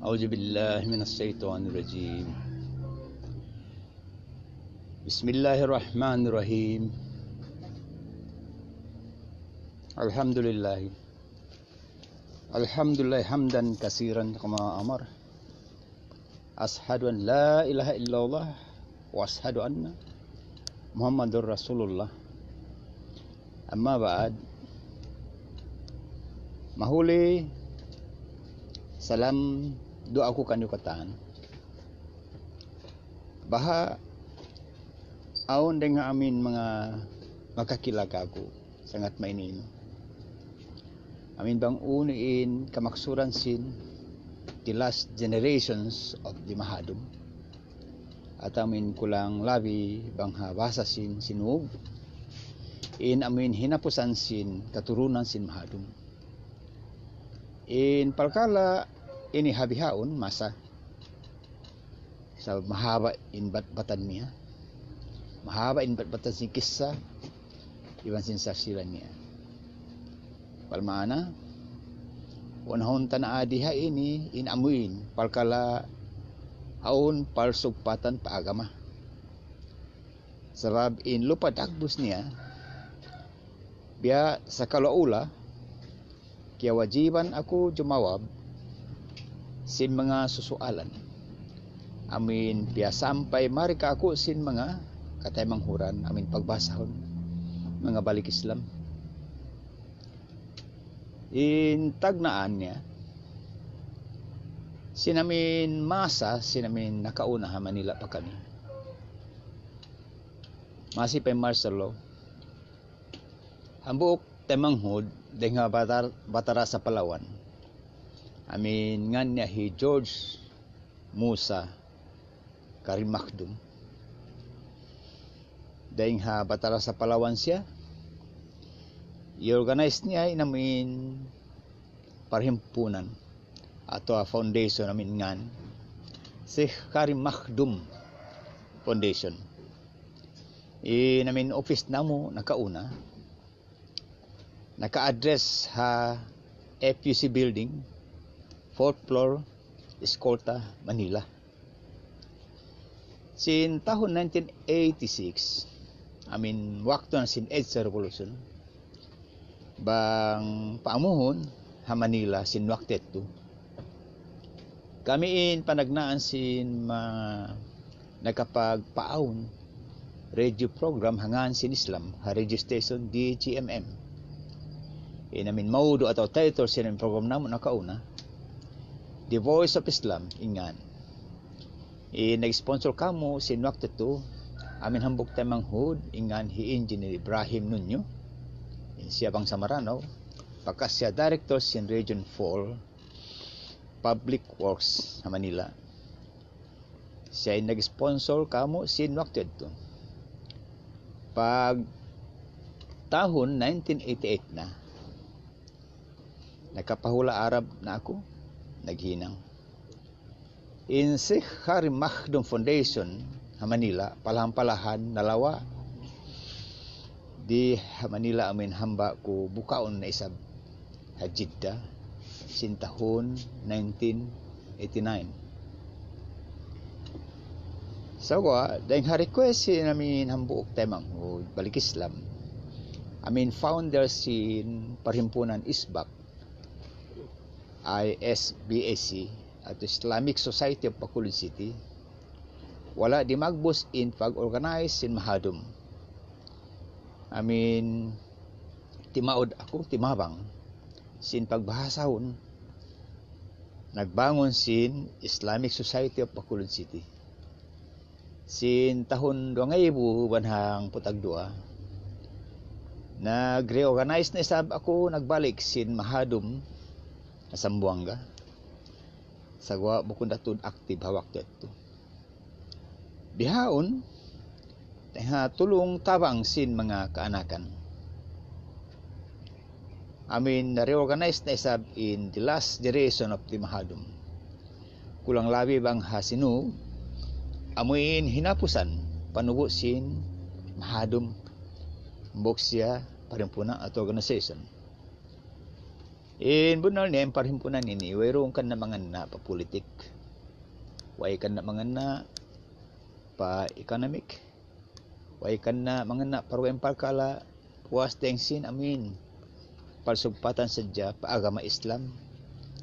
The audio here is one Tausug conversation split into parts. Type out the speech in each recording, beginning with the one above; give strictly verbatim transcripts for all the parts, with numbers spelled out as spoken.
أعوذ بالله من الشيطان الرجيم. بسم الله الرحمن الرحيم. الحمد لله. الحمد لله حمدا كثيرا كما أمر. أشهد أن لا إله إلا الله وأشهد أن محمد رسول الله. أما بعد. Mahuli, salam duwaa ku kaniyu katan. Baha' awn dayn ha amin manga makakila kaku', sangat mainin. Amin bang unu in kamaksuran sin the last generations of the Mahadum. Atawa amin kulang labi bang ha bahasa sin Sinug. In amin hinapusan sin katurunan sin Mahadum. In parkala' ini ha bihaun masa. Sabab mahaba' in bat-batan niya. Mahaba' in bat-batan sin kissa. Iban sin sarsilan niya. Palmaana, unahun ta na adi ha ini in amuin, parkala' awn parsugpatan pa agama. Sabab in lupa dagbus niya, biya' sa kalu-ula, kiyawajiban aku jumawab sin manga susualan. Amin piyasampay mari kaku' sin manga kataymanghuran, amin pagbasahun, manga balik Islam. In tagnaan niya, sin amin masa, sin amin nakauna ha Manila pa kami. Masi pa in martial law. Hambuuk taymanghud dayn ha Batar-, Batara sa Palawan. Amin ngan niya hi George Musa Karim Makhdum. Dayn ha Batara sa Palawan siya. I-organize niya in amin parhimpunan atawa foundation amin ngan Sheikh Karim Makhdum Foundation. In amin office namu' nakauna, naka-address ha F U C building, fourth floor, Escolta, Manila. Sin tahun nineteen eighty-six, amin waktu na sin EDSA Revolution, bang paamuhun ha Manila sin waktu yadtu. Kami in panagnaan sin ma-, nakapagpaawn radio program ha ngan sin Islam, ha radio station D G M M. In amin maudu' atawa title sin amin program namu' nakauna, The Voice of Islam, in ngan. In nag-sponsor kamu' sin waktu yadtu, amin hambuuk taymanghud, in ngan hi Engineer Ibrahim Nunyo. In siya bangsa Maranao, bakas siya director sin Region four Public Works ha Manila. Siya in nag-sponsor kamu' sin waktu yadtu. Pag tahun nineteen eighty-eight na, nakapahula' Arab na aku, naghinang. In Sheikh Karim Makhdum Foundation ha Manila, palahan-palahan nalawa'. Di ha Manila amin hamba ku bukaun na isab ha Jeddah sin tahun nineteen eighty-nine. Sagawa', dayn ha request sin amin hambuuk taymanghud balik Islam, amin founder sin parhimpunan ISBAC, I S B A C, atawa Islamic Society of Bacolod City, wala' dimagbus in pag-organize sin Mahadum. Amin, timaud aku, timabang sin pagbahasahun, nagbangun sin Islamic Society of Bacolod City. Sin tahun duwa ngaibu iban hangpu' tagduwa, nag-reorganize na isab aku, nagbalik sin Mahadum ha Zamboanga. Sagawa' bukun da tuud active ha waktu yadtu. Bihaun, ha tulung-tabang sin manga kaanakan, amin na-reorganize na isab in the last generation of the Mahadum. Kulang labi bang ha Sinug, amuin hinapusan panubu' sin Mahadum, hambuuk siya parhimpunan atawa organization. In bunnal niya, in parhimpunan ini, wayruun kan na mangana' pa pulitik. Way kan na mangana' pa economic. Way kan na mangana' pa dugaing parkala', puas dayn sin amin pagsugpatan sadja pa agama Islam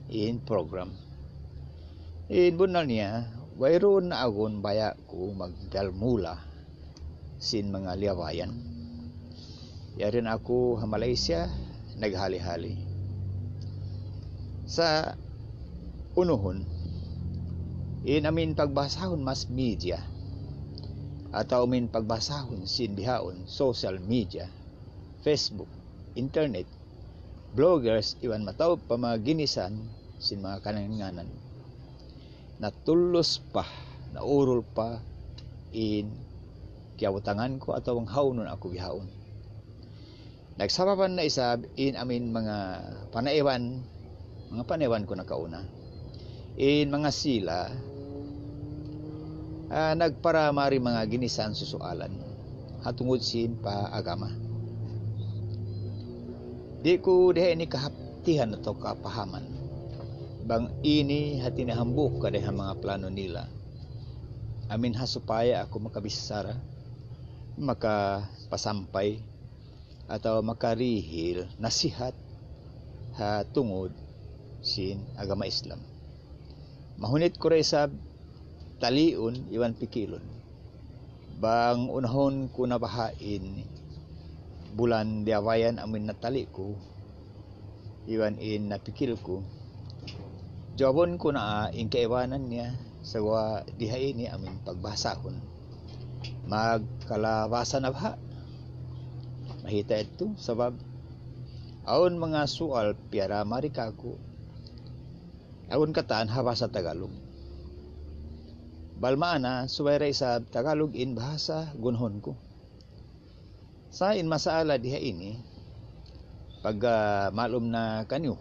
in program. In bunnal niya, wayruun na agun baya' ku magdalmula sin manga liyabayan. Yari na aku ha Malaysia, naghali-hali. Sa' unuhun, in amin pagbahasahun mass media, atawa amin pagbahasahun sin bihaun social media, Facebook, internet, bloggers, iban mataud pa manga ginisan sin manga kananganan. Natulus pa, naurul pa in kiyabutangan ku atawa bang hawnu aku bihaun. Nagsababan na isab in amin manga panaiban, manga panaiban ku nakauna. In manga sila, ah, nagparamari manga ginisan susualan ha tungud sin pa agama. Di' ku diha ini kahaptihan atawa kapahaman bang ini hati niya hambuuk ka dayn ha manga plano nila. Amin ha supaya aku makabichara, makapasampay, atawa makarihil nasihat ha tungud sin agama Islam. Mahunit ku da isab taliun iban pikilun. Bang unahun ku na baha' in bulan liyabayan amin natali ku, iban in napikil ku. Jawabun ku na in kaibanan niya, sagawa' diha ini amin pagbahasahun. Magkalabasa na baha'. Mahita' yadtu, sabab awn manga sual piyaramari kaku'. Awn katan ha bahasa Tagalog. Bal maana, subay da isab Tagalog in bahasa gunahun ku. Sa' in masalah diha ini, pagka malum na kaniyu,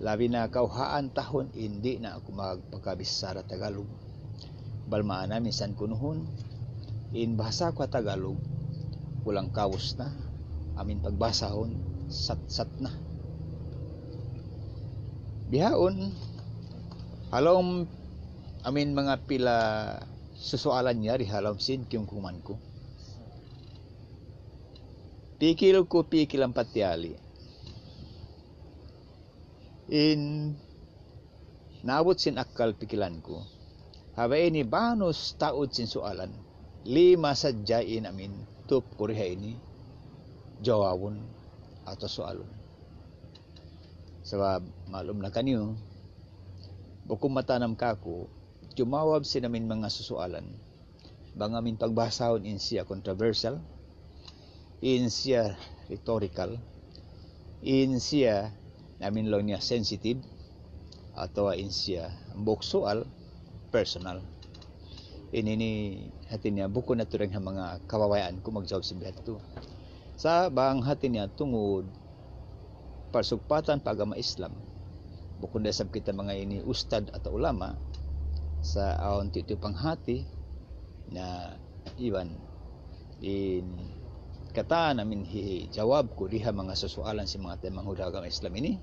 labi na kawhaan tahun in di' na aku magpakabichara Tagalog. Bal maana minsan kunuhun, in bahasa ku ha Tagalog, kulang kawus na, amin pagbahasahun, sat-sat na. Bihaun, ha lawm amin manga pila susualan niya di ha lawm sin kiyumkuman ku. Pikil ku, pikil ampa tiyali. In naabut sin akkal pikilan ku. Ha ba ini banus taud sin sualan. Lima sadja in amin tup ku diha ini jawabun atawa sualun. Sabab malum na kaniyu, bukun matanam kaku', jumawab sin amin manga susualan. Bang amin pagbahasahun in siya controversial, in siya rhetorical, in siya amin laung niya sensitive, atawa in siya hambuuk sual personal. Ini ini hati niya bukun na tuud dayn ha manga kababayaan ku magjawab sin biya' hādtu. Sa' bang hati niya tungud parsugpatan pa agama Islam. Bukun da isab kita manga ini ustad atawa ulama, sa' awn tiyu'-tiyu' panghati na iban in katan amin hijawab ku diha manga susualan sin manga taymanghud ha agama Islam ini.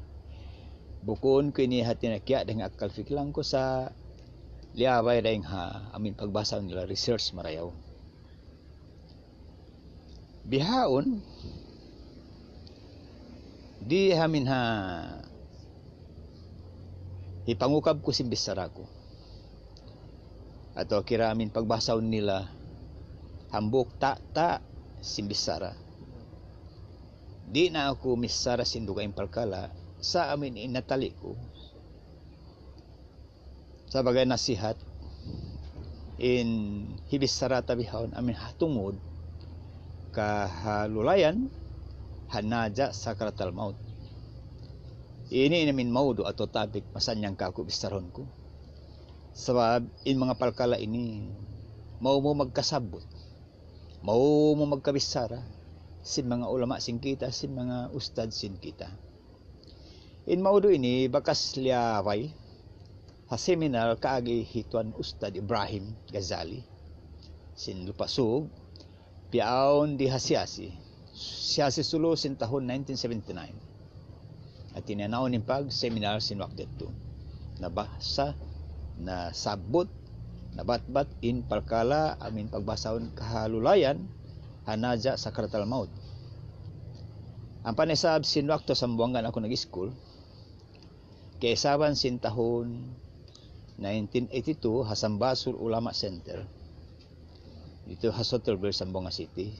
Bukun ku ini hati niya kiya' dayn ha akkal pikilan ku, sa' liyabay dayn ha amin pagbahasahun nila research marayaw. Bihaun, di' amin ha hipangukab ku sin bichara ku. Atawa kira amin pagbahasahun nila hambuuk ta'-ta' sin bichara. Di' na aku michara sin dugaing parkala' sa' amin in natali ku. Sabagay nasihat, in hibichara ta bihaun amin ha tungud kahalulayan ha naja' sakaratal maut. Ini in amin maudu' atawa topic masannyang kaku' bicharahun ku. Sabab in manga parkala' ini mau mu magkasabbut, mau mu magkabichara sin manga ulama sin kita, sin manga ustad sin kita. In maudu' ini bakas liyabay ha seminar kaagi hi tuwan Ustad Ibrahim Ghazali sin Lupa' Sug, piyaawn di ha Siasi, Siasi Sulu sin tahun nineteen seventy-nine. Tiyanaw in pag-seminar sin waktu yadtu. Nabahasa, nasabbut, nabatbat in parkala' amu in pagbahasahun kahalulayan ha naza' sakaratal maut. Ampa isab sin waktu Sambuwangan aku nag-iskul, kaisaban sin tahun nineteen eighty-two ha Sambasul Ulama Center, didtu ha Soterville, Zamboanga City.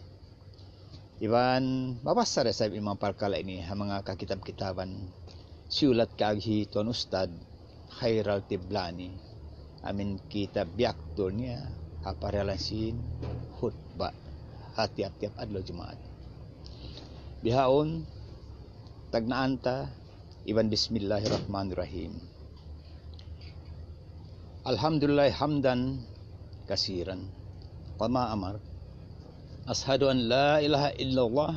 Iban mabasa da isab in manga parkala' ini ha manga kakitab-kitaban siyulat kaagi hi Tuan Ustad Khairal Tiblani, amu in kitab biyaktul niya ha parihalan sin khutba ha tiyap-tiyap adlaw Jumaat. Bihaun, tagnaan ta iban Bismillahirrahmanirrahim. الحمد لله حمدا كثيرا كما أمر. أشهد أن لا إله إلا الله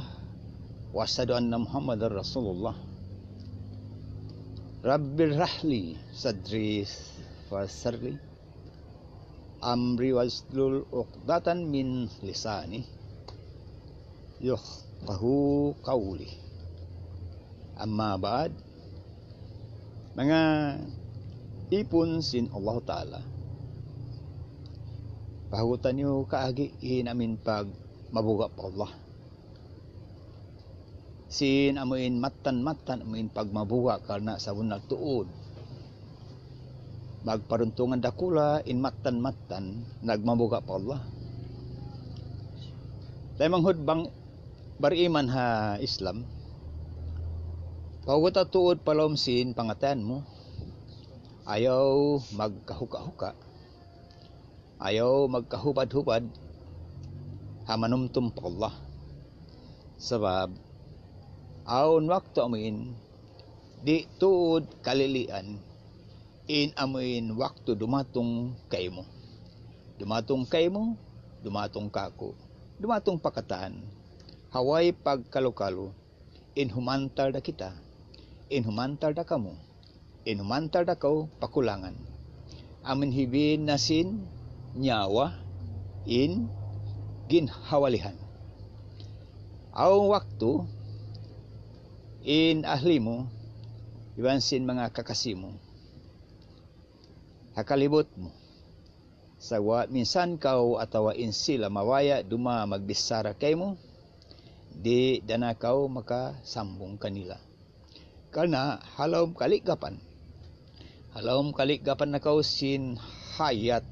وأشهد أن محمدا رسول الله. رب اشرح لي صدري ويسر لي أمري واحلل عقدة من لساني يفقهوا قولي. أما بعد, manga ipun sin Allah Ta'ala, pahugutan niyu kaagi in amu in pagmabuga' pa Allah. Sin amu in mattan-mattan amu in pagmabuga' karna' sabunnal tuud magparuntungan dakula' in mattan-mattan nagmabuga' pa Allah. Taymanghud bang bariman ha Islam, pahugutan tuud pa lawm sin pangatayan mu, ayaw magkahuka-huka, ayaw magkahubad-hubad ha manumtum pa Allah. Sabab awn waktu amu in di' tuud kalilian in amu in waktu dumatung kaymu. Dumatung kaymu, dumatung kāku', dumatung pa katān. Ha way pagkalu-kalu in humantal da kita, in humantal da kamu, in humantal da kaw pa kulangan. Amu in hibin na sin nyawa in ginhawalihan. Awn waktu in ahli mu iban sin manga kakasi mu ha kalibut mu. Sagawa' minsan kaw atawa in sila mabaya' dumatung magbichara kaymu, di' da na kaw makasambung kanila. Karna' ha lawm kaliggapan, ha lawm kaliggapan na kaw sin hayat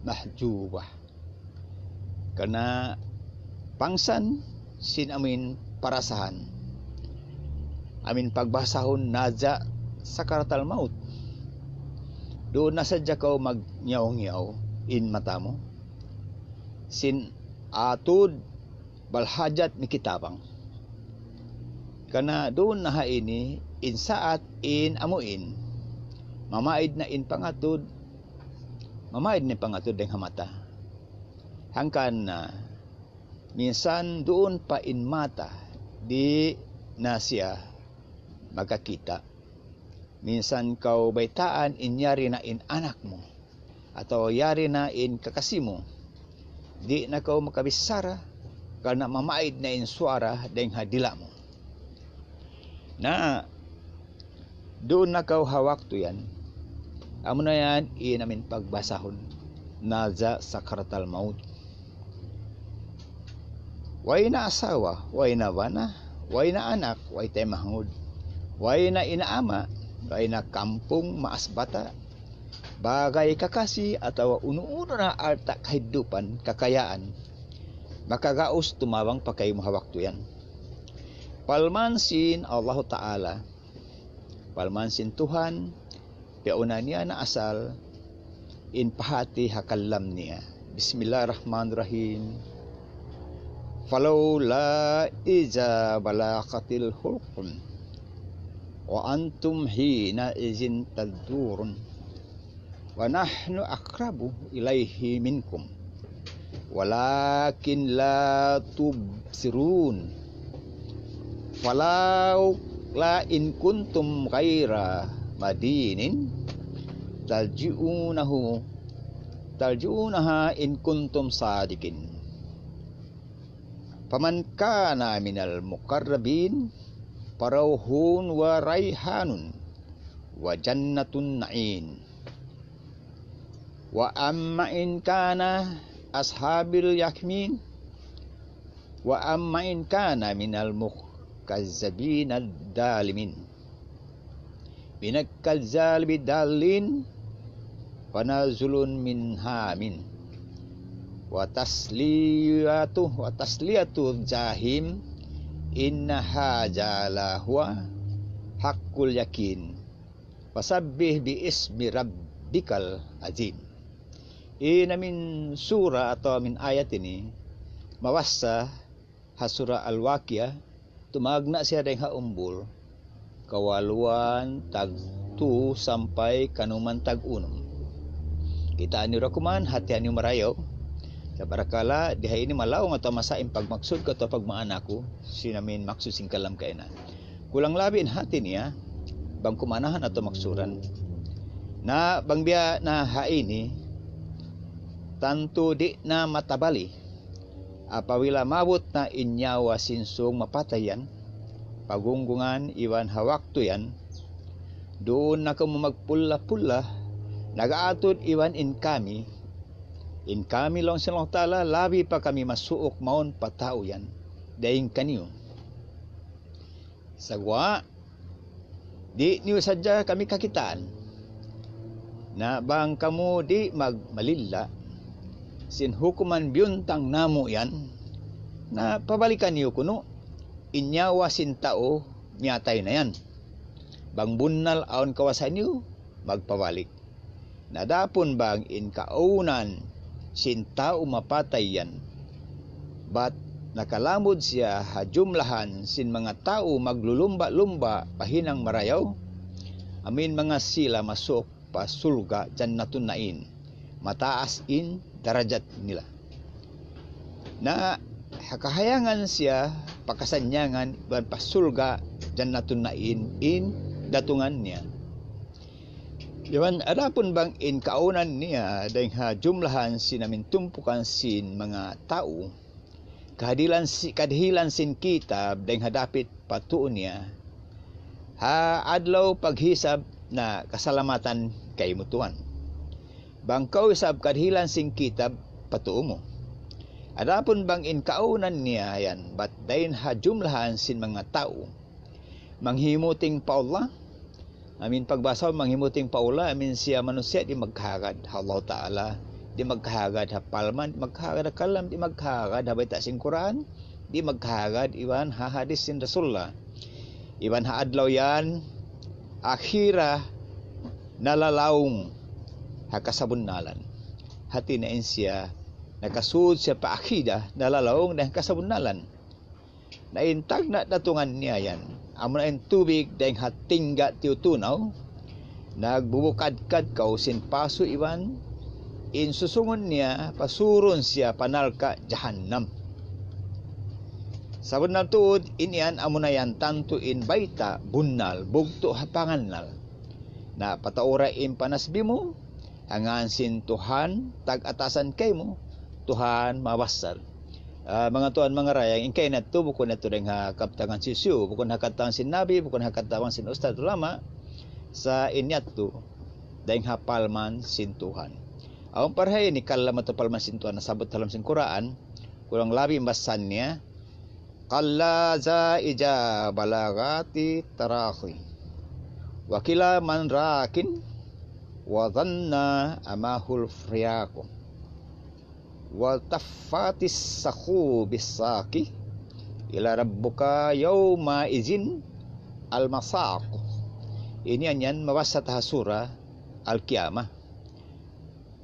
mahjubah. Karna' pangsan sin amu in parasahan, amu in pagbahasahun naza' sakaratal maut. Duun na sadja kaw magngiyaw-ngiyaw in mata mu sin atud bal hajat mikitabang. Karna' duun na ha ini in saat in amu in mamaid na in pangatud, mamaid na in pangatud dayn ha mata. Hangkan na minsan duun pa in mata, di' na siya makakita'. Minsan kaw baytaan in yari na in anak mu atawa yari na in kakasi mu, di' na kaw makabichara karna' mamaid na in suwara dayn ha dila' mu. Na duun na kaw ha waktu yan. Amu na yan in amu in pagbahasahun naza' sakaratal maut. Way na asawa, way na bana, way na anak, way taymanghud, way na ina' ama', way na kampung, maas bata', bagay kakasi atawa unu-unu na alta' kahidupan, kakayaan, makagaus tumabang pa kaymu ha waktu yan. Palman sin Allahu Ta'ala, palman sin Tuhan, piyauna niya na asal in pahāti ha kalam niya. Bismillahirrahmanirrahim. فلولا إذ بلغت الحلقوم وأنتم حينئذ تنظرون ونحن أقرب إليه منكم ولكن لا تبصرون. فلولا إن كنتم غير مدينين ترجعونه، ترجعونها إن كنتم صادقين. فمن كان من المقربين فروح وريحان وجنة نعيم. وأما إن كان أصحاب اليمين، وأما إن كان من المكذبين الظالمين، من الكذاب الضالين، فنزل من حميم، وتصلية، وتصلية الجحيم، إن هذا لهو حق اليقين. فسبح باسم ربك العظيم. In amin sura atawa amin ayat ini, mabassa ha sura Al-Waqiah, tumagna' siya dayng ha umbul kawaluan tag tū sampay kanuman tag unum. Kitaa niyu da kuman, hātihan niyu marayaw. Sa' barakala', di ha ini malaung atawa masa in pagmaksud ku atawa pagmaana ku, sin amin maksud sin kalam kainan. Kulang labi in hāti niya, bang kumanahan atawa maksuran. Na bang biya' na ha ini, tantu di' na matabali. Apabila maabut na in nyawa sin sūng mapatay yan, pa gunggungan iban ha waktu yan, duun na kamu magpulla-pulla, nag-aatud iban in kami, in kami laung sin Allahu Ta'ala, labi pa kami masuuk mawn pa tau yan, dayng kaniyu. Sa' guwa', di' niyu sadja kami kakitaan. Na bang kamu di' magmalilla sin hukuman biyuntang namu' yan, na pabalikan niyu kunu' in nyawa sin tau miyatay na yan. Bang bunnal awn kawasa niyu, magpabalik. Na adapun bang in kaawnan sin tau mapatay yan, bat nakalamud siya ha jumlahan sin manga tau maglulumba-lumba pa hinang marayaw, amuin manga sila masuuk pa surga' Jannatun Na'im, mataas in darajat nila. Na ha kahayangan siya pa kasannyangan iban pa surga' Jannatun Na'im in datungan niya. Iban adapun bang in kaawnan niya dayng ha jumlahan sin amin tumpukan sin manga tau, kadihilan si-, kadihilan sin kitab dayng ha dapit pa tuu niya, ha adlaw paghisab na kasalamatan kaymu tuwan. Bang kaw isab kadihilan sin kitab pa tuu mu. Adapun bang in kaawnan niya yan, bat dayn ha jumlahan sin manga tau, manghimuting pa Allah, amuin pagbasa manghimuting pa Allah, amuin siya manusiya' di' magkahagad ha Allah Ta'ala, di' magkahagad ha palman, di' magkahagad ha kalam, di' magkahagad ha bayta' sin Qur'an, di' magkahagad iban ha hadis sin Rasulullah, iban ha adlaw yan, akhira nalalaung ha kasabunnalan. Hāti niya in siya nakasud siya pa akhira, nalalaung dayn ha kasabunnalan. Na in tagna' datungan niya yan, amuna in tubig dayng ha tingga' tiyutunaw, nagbubukadkad kaw sin pasu' iban in susungun niya, pasurun siya pa narka' jahannam. Sabunnal tuud, in yan amuna yan tantu in bayta' bunnal, bugtu' ha pangannal. Na pataura in panasbih mu, ha ngān sin Tuhan tag-atasan kaymu, Tuhan mabasal. Ah, manga tuwan, manga dayang, in kaina yadtu bukun yadtu dayng ha kabtangan sin hisiyu, bukun ha kabtangan sin Nabi, bukun ha kabtangan sin ustad ulama, sa' in yadtu dayng ha palman sin Tuhan. Awn parhay ini kalam atawa palman sin Tuhan nasabbut ha lawm sin Qur'an, kulang labi in basahan niya, كلا إذا بلغت التراقي وقيل من راق وظن أنه الفراق والتفت الساق بالساق إلى ربك يومئذ المساق. Ini yan mabassa ha sura Al-Qiyamah.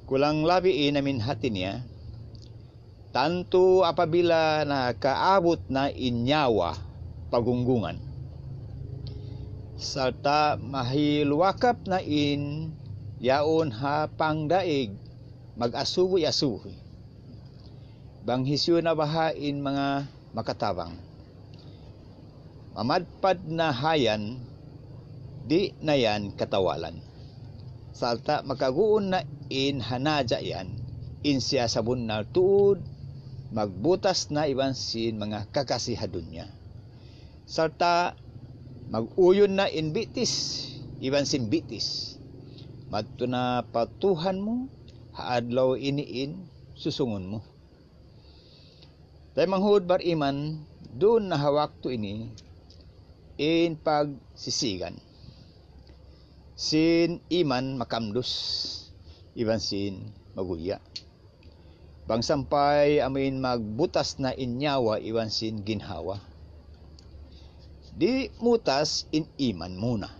Kulang labi in amin hāti niya, tantu apabila nakaabut na in nyawa pa gunggungan, sarta' mahiluwakap na in yaun ha pangdaig, mag-asubuy-asubuy. Bang hisiyu na baha' in manga makatabang. Mamadpad na ha yan, di' na yan katawalan. Sarta' makaguun na in ha naja' yan, in siya sabunnal tuud, magbutas na iban sin manga kakasi ha dunya. Sarta' Mag-uyun na in bitis, iban sin bitis. Madtu na pa Tuhan mu, ha adlaw ini in susungun mu. Taymanghud bariman, duun na ha waktu ini in pagsisigan sin iman makamdus iban sin maguya'. Bang sampay amuin magbutas na in nyawa iban sin ginhawa. Di' mutas in iman muna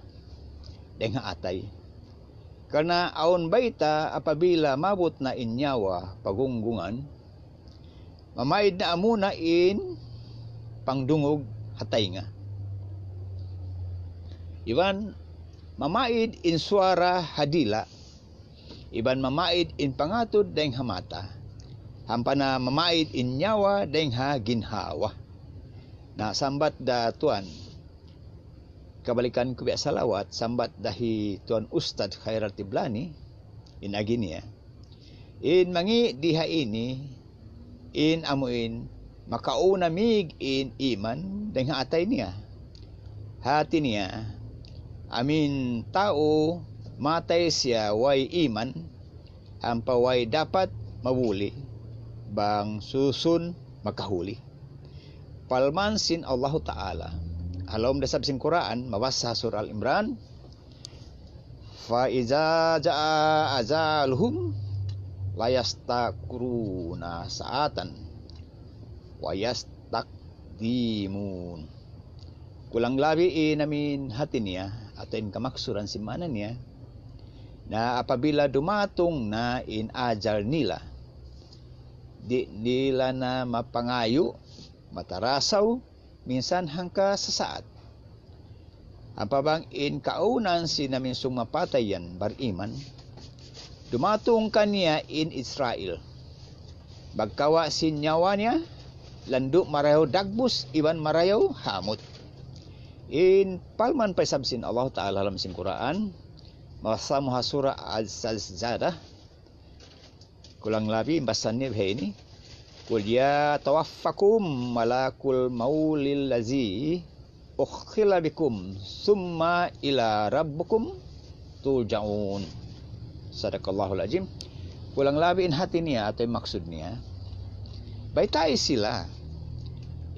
dayn ha atay. Karna' awn bayta' apabila maabut na in nyawa pa gunggungan, mamaid na amuna in pangdungug ha taynga. Iban mamaid in suwara ha dila'. Iban mamaid in pangatud dayn ha mata. Ampa na mamaid in nyawa dayn ha ginhawa. Na sambat da tuwan, kabalikan ku biya' salawat, sambat da hi tuwan Ustad Khairat Tiblani, in agi niya. In mangi' di ha ini, in amuin makauna mig in iman dayn ha atay niya. Hati niya, amuin tau matay siya way iman, ampa way dapat mabuli', bang susun makahuli. Palman sin Allahu Ta'ala, ha lawm da isab sin Qur'an, mabasa Surah Al-Imran, فإذا جاء أجلهم لا يستأخرون ساعة ولا يستقدمون. Kulang labi in amuin hati niya, atawa in kamaksuran sin maana niya, na apabila dumatung na in ajal nila, di' nila na mapangayu', matarasaw, minsan hangka sasaat. Ampa bang in kaunan sin amuin sumapatay yan bariman, dumatung kaniya in Israel. Magkawa' sin nyawa niya, landu' marayaw dagbus iban marayaw hamut. In palman pa isab sin Allah Ta'ala ha lawm sin Qur'an, mabasa mu ha Surah Az-Zalzalah, kulang labi in basahan niya bihaini, قل يتوفاكم ملك الموت الذي وكل بكم ثم إلى ربكم ترجعون. صدق الله العظيم. Kulang labi in hati niya atawa in maksud niya, baytai sila,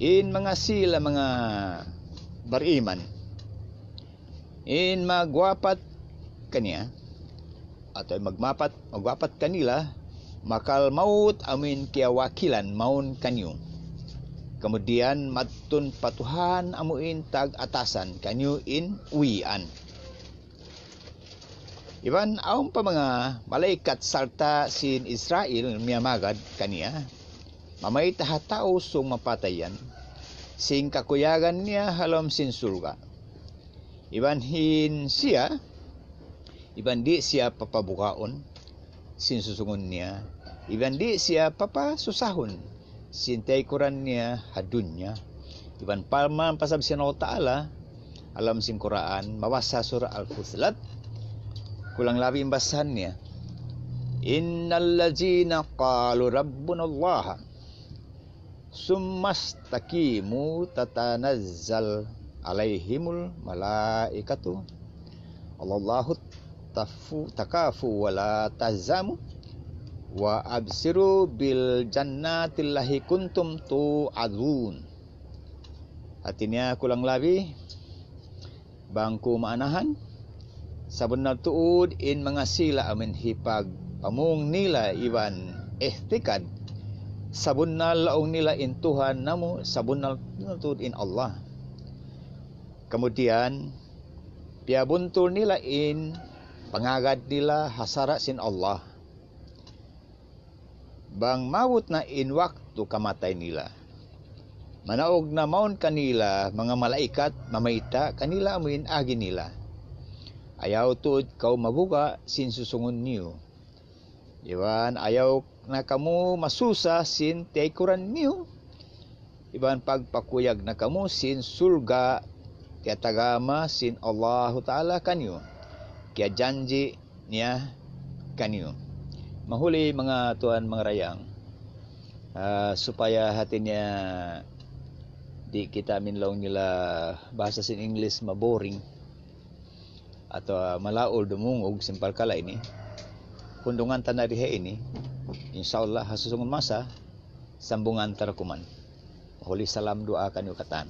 in manga sila manga bariman, in magwapat kaniya, atawa magmapat, magwapat kanila, malakul maut amuin kiyawakilan mawn kaniyu. Kamudiyan madtun pa Tuhan amuin tag-atasan kaniyu in uwian. Iban awn pa manga malaikat sarta' sin Israel miyamagad kaniya, mamayta' ha tau sumapatay yan sin kakuyagan niya ha lawm sin surga'. Iban in siya, iban di' siya papabugaun sin susungun niya, iban di' siya papasusahun sin tiyaykuran niya ha dunya. Iban parman pa isab sin Allah Ta'ala ha lawm sin Qur'an, mabasa Surah Al-Fussilat, kulang labi in basahan niya, إن الذين قالوا ربنا الله ثم استقاموا تتنزل عليهم الملائكة ألا تخافوا ولا تحزنوا وأبشروا بالجنة التي كنتم توعدون. Hati niya kulang labi, bang ku maanahan, sabunnal tuud in manga sila amuin hipagpamung nila iban i'tikad, sabunnal laung nila in Tuhan namu', sabunnal tuud in Allah. Kamudiyan, piyabuntul nila in pangagad nila ha sara' sin Allah. Bang maabut na in waktu kamatay nila, manaug na mawn kanila manga malaikat mamayta' kanila amuin agi nila, ayaw tuud kaw mabuga' sin susungun niyu. Iban ayaw na kamu masusa sin tiyaykuran niyu. Iban pagpakuyag na kamu sin surga' tiyatagama sin Allahu Ta'ala kaniyu, kiyajanji' niya kaniyu. Mahuli manga tuwan manga dayang, ah, supaya hati niya Di' kita amin laung nila bahasa sin English maboring atawa malaul dumungug sin parkala' ini. Hundungan ta na diha ini. Insya Allah, ha susungun masa, sambungan ta ra kuman. Huli salam duwaa kaniyu katan.